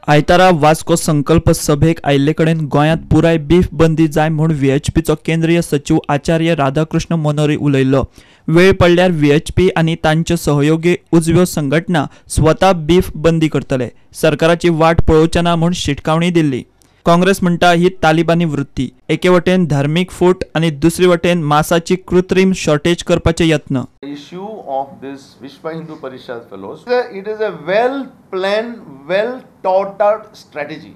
आयतारा वास्को संकल्प सभेक आयिल्ले कडेन गोंयांत पुराय बीफ बंदी जाय म्हूण व्हीएचपीचो केंद्रीय सचीव आचार्य राधाकृष्ण मनोरी उलयल्लो. वेळ पडल्यार व्हीएचपी आनी तांच्यो सहयोगी उजव्यो संघटना स्वता बीफ बंदी करतले, सरकाराची वाट पळोवचे ना म्हूण शिटकावणी दिल्ली. काँग्रेस म्हणटा ही तालिबानी वृत्ती, एके वटेन धार्मीक फूट आनी दुसरे वटेन मासाची कृत्रीम शॉर्टेज करपाचे यत्न. Issue of this Vishwa Hindu Parishad fellows, it is a well planned, well thought out strategy.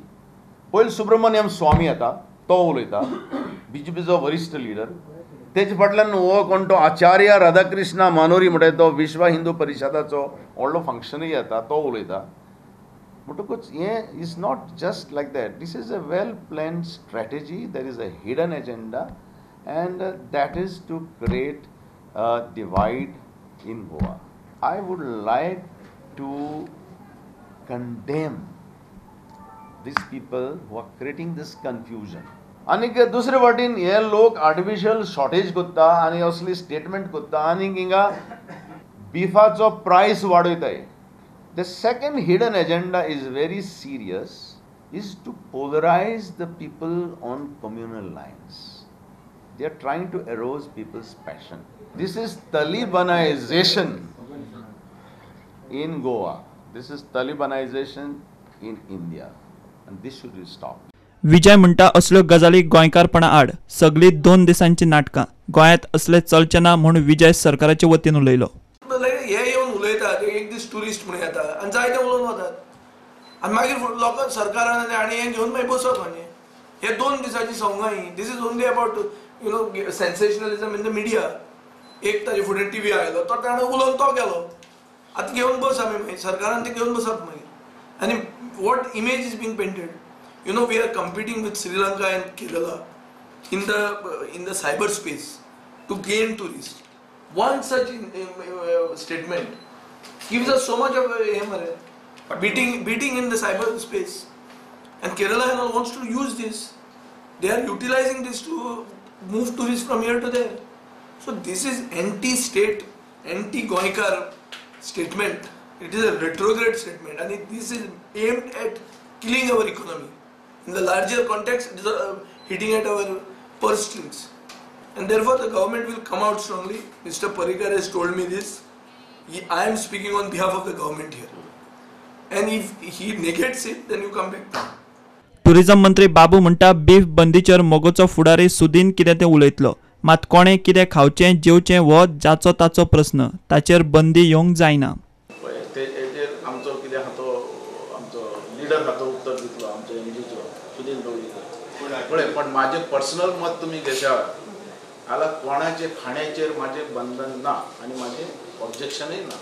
पयलीं सुब्रमण्यम स्वामी येता, तो उलयता, बीजेपीचो वरिश्ठ लिडर. तेजे फाटल्यान हो कोण तो आचार्य राधाकृष्ण मानोरी म्हणटा तो विश्व हिंदू परिशदाचो व्हडलो फंक्शनूय येता, तो उलयता. म्हणटकूच हें is not just like that. This is a well planned strategy. There is a hidden agenda and that is to create a divide in Goa. I would like to condemn these people who are creating this confusion. आनीक दुसरे वाटेन हे लोक artificial shortage करता आनी असली statement करता आनी हिंगा बिफाचो प्रायस वाडयताय. The second hidden agenda is very serious, is to polarize the people on communal lines. They are trying to arouse people's passion. This is Talibanization in Goa. This is Talibanization in India. And this should be stopped. Vijay म्हणटा असल्यो गजाली गोंयकारपणा आड, सगळी 2 दिसांची नाटकां, गोंयांत असले चलचे ना म्हूण विजय सरकाराचे वतीन उलयलो. हे येवन उलयतात, एक दीस ट्युरिस्ट म्हणून येता आनी जायते उलोवन वतात आनी मागीर लोकांक सरकारान आनी हें घेवन मागीर बसप. आनी हे 2 दिसांची संवंगां ही. This is only about you know sensationalism in the media. एक ताजे फुडें टीव्ही आयलो तो ताणें उलोवन तो गेलो, आतां घेवन बस आमी मागीर सरकारान ते घेवन बसप मागीर. आनी what image is being painted, you know we are competing with Sri Lanka and Kerala in the cyber space to gain tourist. One such statement gives us so much of beating in the cyber space, and Kerala and all wants to use this. They are utilizing this to move tourists from here to there. So this is anti-state, anti-Goikar statement. It is a retrograde statement, and this is aimed at killing our economy. In the larger context, it is hitting at our purse strings. And therefore the government will come out strongly. Mr. Parrikar has told me this. I am speaking on behalf of the government here. And if he negates it, then you come back to. Tourism मंत्री बाबू म्हणटा beef बंदीचेर मोगोचो फुडारी सुदीन कितें तें उलयतलो, मात कोणें कितें खावचें जेवचें हो जाचो ताचो प्रस्न, ताचेर बंदी येवंक जायना. तेजेर आमचो कितें आहा तो आमचो लिडर आहा तो उत्तर दितलो, आमचो एनजीओचो सुदीन ढवळीकर. पळय, पण म्हाजें पर्सनल मत तुमी घेशात जाल्यार कोणाचे खाण्याचेर म्हाजें बंधन ना आनी म्हाजें ऑब्जेक्शनूय ना.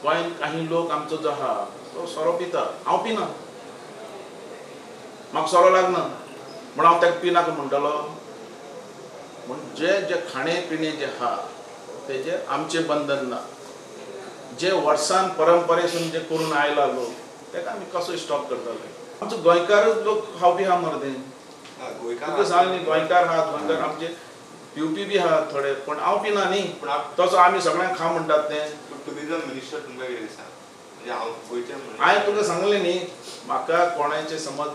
गोंयांत काही लोक आमचो जो आहा तो सोरो पिता, हांव पिना, म्हाका सोरो लागना म्हूण हांव ताका पिनाका म्हणटलो. म्हूण जे जे खाणे पिणे जे आहा तेजेर आमचें बंधन ना. जे वर्सान परंपरेसून जे करून आयला लोक ताका आमी कसो स्टॉप करतले. आमचो गोंयकारच लोक खावपी आहा मरे, तुका सांग न्ही गोंयकार आहात, गोंयकार आमचे पिवपी बी आहात थोडे, पण हांव पिना न्ही, तसो आमी सगळ्यांक खा म्हणटात ते. टुरिजम मिनिस्टर तुमकां कितें दिसता? हांवें तुका सांगलें न्ही, म्हाका कोणाचें समज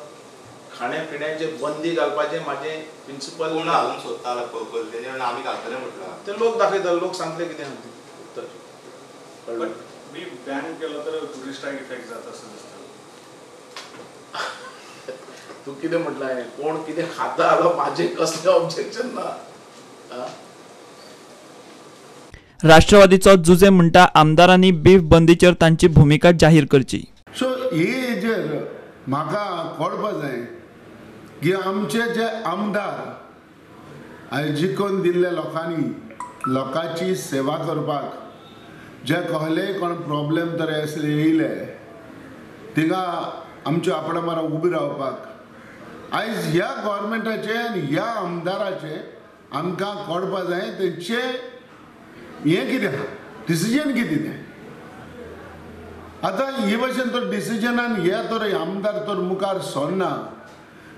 खाण्या पिण्याचे बंदी घालपाचें म्हाजें प्रिंसिपल ना. घालूंक सोदता पर्पज आमी घालतले म्हटलां ते लोक दाखयतले, लोक सांगतले कितें आहा तें उत्तर. बीफ बॅन केलो तर ट्युरिस्टाक इफेक्ट जाता असो दिसता. तूं कितें म्हटलां, कोण कितें खाता जाल्यार म्हाजें कसलें ऑब्जेक्शन ना. राष्ट्रवादीचो जुजे म्हणटा आमदारांनी बीफ बंदीचेर तांची भुमिका जाहीर करची. सो हे हेजेर म्हाका कळपा जाय की आमचे जे आमदार आयज जिखून दिल्ल्या लोकांनी लोकांची सेवा करपाक जे कहले कोण प्रॉब्लेम तर आसले येयले थिंगा आमच्या आपणा मारा उबी रावपाक आयज ह्या गव्हर्मेंटाचे आनी ह्या आमदाराचे आमकां कळपा जाय तेंचे हें कितें आहा, डिसिजन कितें तें. आतां हे भशेन तर डिसिजनान हे तर आमदार तर मुखार सरना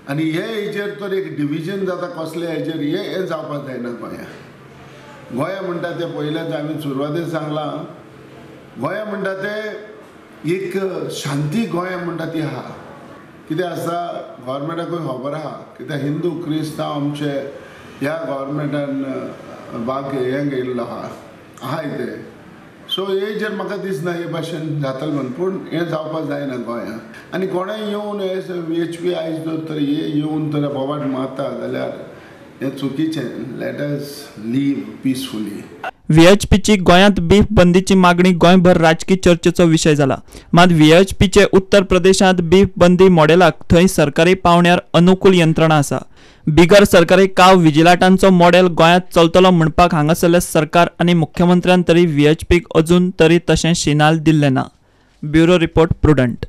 आनी हे हेजेर तर एक डिविजन जाता कसले हेजेर, हें जावपाक जायना गोंया. गोंया म्हणटा तें पयलेंच हांवें सुरवातेक सांगलां, गोंया म्हणटा तें एक शांती गोंया म्हणटा ती आहा. कितें आसा गव्हर्मेंटाकूय खबर आहा कित्याक हिंदू क्रिस्तांव आमचे ह्या गव्हर्मेंटान भाग हें घेयल्लो आहा आहाय तें. सो हेजेर म्हाका दिसना हे भाशेन जातलें म्हूण, पूण हें जावपाक जायना गोंयांत. आनी कोणेंय येवन हे व्ही एच पी आयज जर तर हे येवन तर बोवाट मारता जाल्यार हें चुकीचें. Let us live peacefully. व्हीएचपीची गोंयांत बीफ बंदीची मागणी गोंयभर राजकी चर्चेचो विशय जाला. मात व्हीएचपीचे उत्तर प्रदेशांत बीफ बंदी मॉडेलाक थंय सरकारी पावंड्यार अनुकूल यंत्रणा आसा. बिगर सरकारी काव विजिलाटांचो मॉडेल गोंयांत चलतलो म्हणपाक हांगासरले सरकार आनी मुख्यमंत्र्यान तरी व्हीएचपीक अजून तरी तशें शिनाल दिल्लें ना. Bureau report, Prudent.